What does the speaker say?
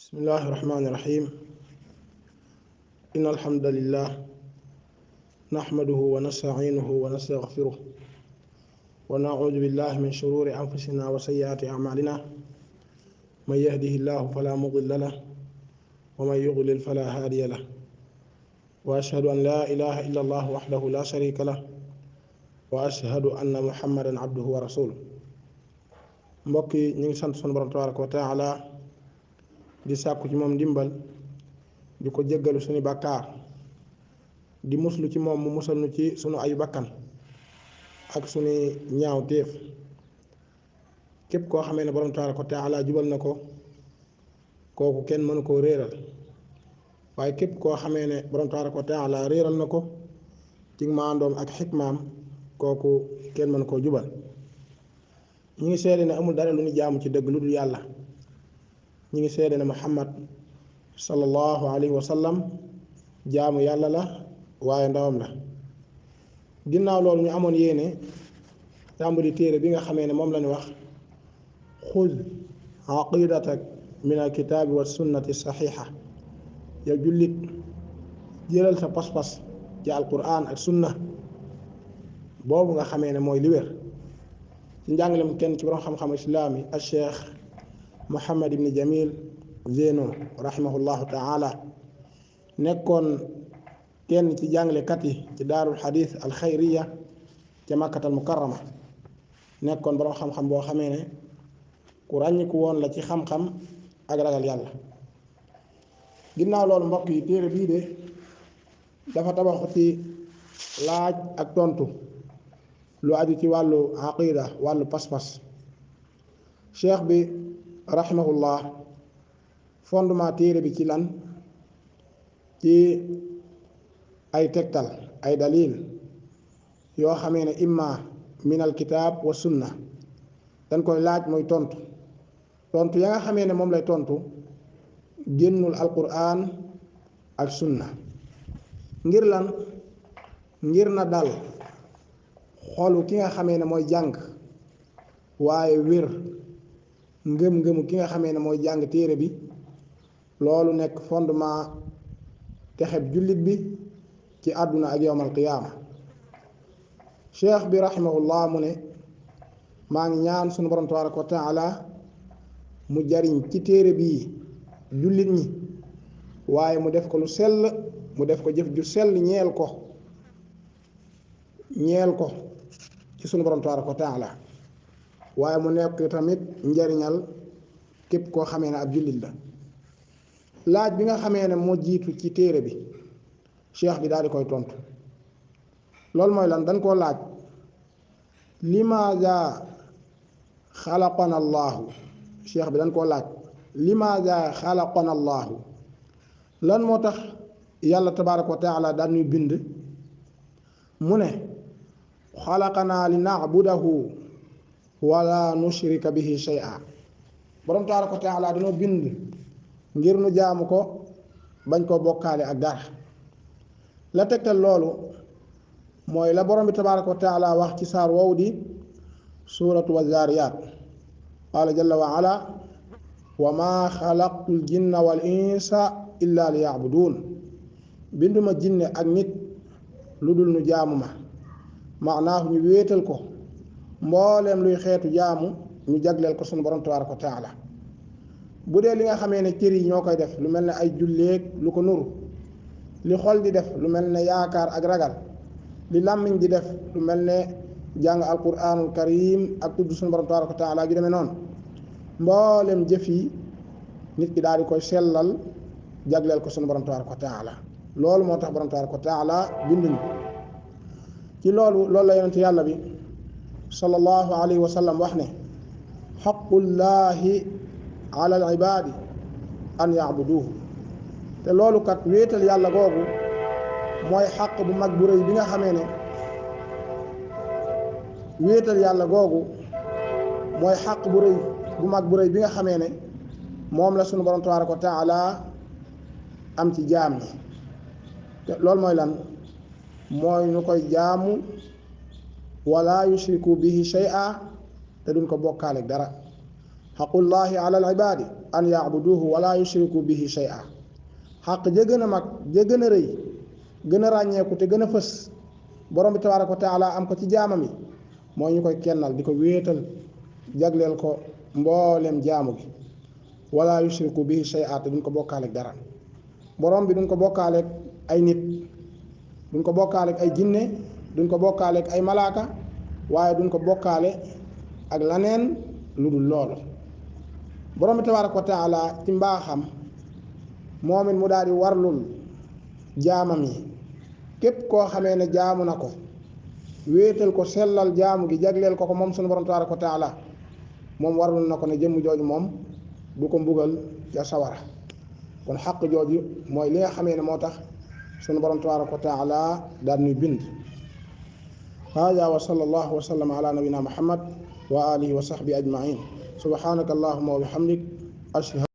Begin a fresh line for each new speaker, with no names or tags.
بسم الله الرحمن الرحيم. إن الحمد لله نحمده ونستعينه ونستغفره ونعوذ بالله من شرور أنفسنا وسيئات أعمالنا. من يهده الله فلا مضل له ومن يضلل فلا هادي له، وأشهد أن لا إله إلا الله وحده لا شريك له، وأشهد أن محمدا عبده ورسوله. mbokk yi ñu ngi sant sunu borom tabaraka wa taala di sàkku ci moom ndimbal, di ko jéggalu suñu bàkkaar, di muslu ci moom mu musal nu ci sunu ayu bakkan ak suñu ñaaw téef. képp koo xamee ne borom tabaraka wa taala jubal na ko, kooku kenn mënu koo réeral, waaye képp koo xamee ne borom tabaraka wa taala réeral na ko ci maandoom ak xikmaam, kooku kenn mënu koo jubal. ñi ngi seede ne amul dara lu ñu jaamu ci dëgg lu dul yàlla. ñi ngi seede ne Muhammad sallallahu alayhi wa sallam jaamu yàlla la waaye ndawam la. ginnaaw loolu ñu amoon yéene tàmbali téere bi nga xamee ne moom lañu wax xud aqidatak min alkitaabi wa sunnati saxiixa. yow jullit, jëlal sa pas-pas ci alquran ak sunna boobu nga xamee ne mooy li wér. ci njàngalem kenn ci borom xam-xam islaam yi al cheikh Muhammad ibn Jamil Zeyno rahimahullahu taala, nekkoon kenn ci jàngalekat yi ci daarul xadiis al xayriya ca makkatal mukarrama. nekkoon borom xam-xam boo xamee ne ku ràññiku woon la ci xam-xam ak ragal yàlla. ginnaaw loolu mbokk yi, téere bii de dafa tabaxu ci laaj ak tontu lu aju ci wàllu aqida, wàllu pas-pas. cheikh bi rahimahullah fondement téere bi ci lan? ci ay tegtal, ay dalil yoo xamee ne imma min al kitaab wa sunna. dañ koy laaj mooy tontu ya nga xamee ne moom lay tontu génnul alquran ak sunna. ngir lan? ngir na dal xolu ki nga xamee ne mooy jàng, waaye wér ngëm-ngëmu ki nga xamee ne mooy jàng téere bi. loolu nekk fondement texeb jullit bi ci àdduna ak yowmal qiyaama. cheikh bi rahimahullah mu ne, maa ngi ñaan sunu borom tabaraka wa taala mu jariñ ci téere bii jullit ñi, waaye mu def ko lu sell, mu def ko jëf ju sell ñeel ko ci sunu borom tabaraka wa taala, waaye mu nekk tamit njariñal képp koo xamee ne ab jullit la. laaj bi nga xamee ne moo jiitu ci téere bi, cheikh bi daal di koy tontu. loolu mooy lan? dañ koo laaj limaada xalaqana allahu. cheikh bi dañ koo laaj limaada xalaqana allahu, lan moo tax yàlla tabaraka wa taala daan ñuy bind. mu ne xalaqanaa li na'budahu wala nushrika bihi shay'a. borom tabaraka wa taala dañoo bind ngir nu jaamu ko, bañ koo bokkaale ak dara. la tegtal loolu mooy la borom bi tabaraka wa taala wax ci saar wow di suuratu wazaariyaat. qaala jalla wa ala wa maa xalaqtul jinna wal insa illa li ya'buduun. binduma jinne ak nit lu dul nu jaamu ma. maanaahu ñu wéetal ko, mbooleem luy xeetu jaamu ñu jagleel ko sunu borom tabaraka wa taala. bu dee li nga xamee ne cër yi ñoo koy def, lu mel ne ay julleeg lu ko nuru, li xol di def lu mel ne yaakaar ak ragal, li làmmiñ di def lu mel ne jàng alquranul karim ak tudd sunu borom tabaraka wa taala gi demee noonu, mbooleem jëf yi nit ki daal di koy sellal jagleel ko sunu borom tabaraka wa taala. loolu moo tax borom tabaraka wa taala binduñu ci loolu la yonent yàlla bi sallallahu alayhi wa sallam wax ne xaqullaahi ala al ibaadi an yaabuduuhu. te loolu kat wéetal yàlla googu mooy xaq bu mag bu rëy bi nga xamee ne wéetal yàlla googu mooy xaq bu rëy bu mag bu rëy bi nga xamee ne moom la sunu borom tabaaraka wa taala am ci jaam ñi. te loolu mooy lan? mooy ñu koy jaamu wala yushriku bihi shay'a, te duñ ko bokkaale dara. xaqullahi ala al ibaadi an yaabuduhu wala yushriku bihi shay'a. xaq ja gën a mag ja gën a rëy gën a ràññeeku te gën a fës borom bi tabaaraka wa taala am ko ci jaamam yi mooy ñu koy kennal di ko wéetal jagleel ko mboolem jaamu gi wala yushriku bihi shay'a te duñ ko bokkaaleeg dara. borom bi duñ ko bokkaaleeg ay nit, duñ ko bokkaaleeg ay jinne, duñ ko bokkaaleeg ay malaaka, waaye duñ ko bokkaale ak laneen lu dul loolu. borom bi tabaaraka wa taala ci mbaaxam moom it mu daal di warlul jaamam yi képp koo xamee ne jaamu na ko wéetal ko sellal jaamu gi jagleel ko moom sunu borom tabaaraka wa taala moom warlul na ko ne jëmm jooju moom du ko mbugal ca sawara. kon xaq jooju mooy li nga xamee ne moo tax sunu borom tabaaraka wa taala daal ñuy bind. hada wa sallallahu wa sallam ala nabina muhammad wa alihi wa sahbi ajmain. subhanaka allahumma wa bihamdik ashhadu